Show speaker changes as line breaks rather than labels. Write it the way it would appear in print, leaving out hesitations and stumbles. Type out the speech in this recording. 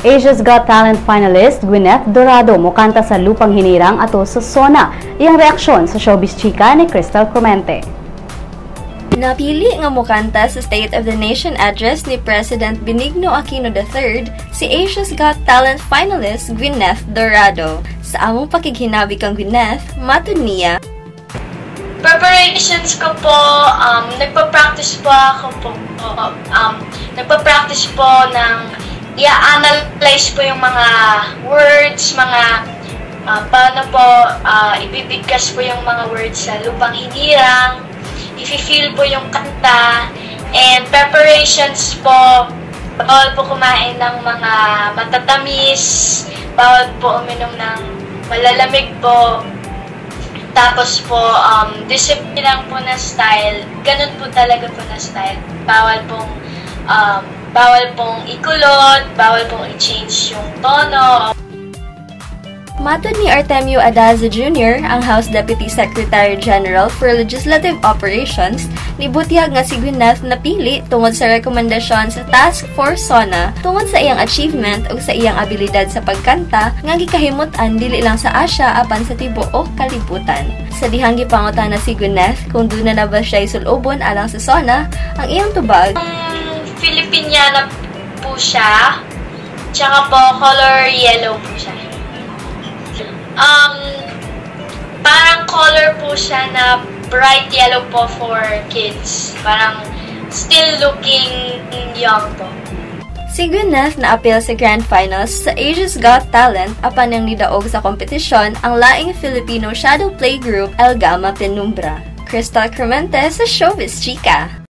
Asia's Got Talent finalist Gwyneth Dorado mokanta sa Lupang Hinirang ato sa SONA. Iyang reaksyon sa Showbiz Chika ni Crystal Clemente.
Napili nga mokanta sa State of the Nation Address ni President Benigno Aquino III si Asia's Got Talent finalist Gwyneth Dorado. Sa among pakighinabi kang Gwyneth, matud niya,
Preparations ko po, nagpa-practice po ako po, nagpa-practice po ng i-analyze po yung mga words, mga paano po ibibigkas po yung mga words sa Lupang Hinirang, i-feel po yung kanta, and preparations po, bawal po kumain ng mga matatamis, bawal po uminom ng malalamig po. Tapos po, discipline lang po na style. Ganun po talaga po na style. Bawal pong ikulot, bawal pong i-change yung tono.
Matod ni Artemio Adaza Jr., ang House Deputy Secretary General for Legislative Operations, nibutyag nga si Gwyneth napili tungod sa rekomendasyon sa Task Force SONA tungod sa iyang achievement ug sa iyang abilidad sa pagkanta nga gikahimut-an dili lang sa Asia apan sa tibuok kalibutan. Sa dihang gipangutana si Gwyneth kung duna na ba siya isulubon alang sa SONA, ang iyang tubag,
Filipiniana po siya. Tsaka po, color yellow po siya. Parang color po siya na bright yellow po for kids. Parang still looking young po.
Si Gwyneth naapil sa Grand Finals sa Asia's Got Talent apan ang nidaog sa kompetisyon ang laing Filipino shadow play group El Gama Penumbra. Crystal Clemente sa Showbiz Chika.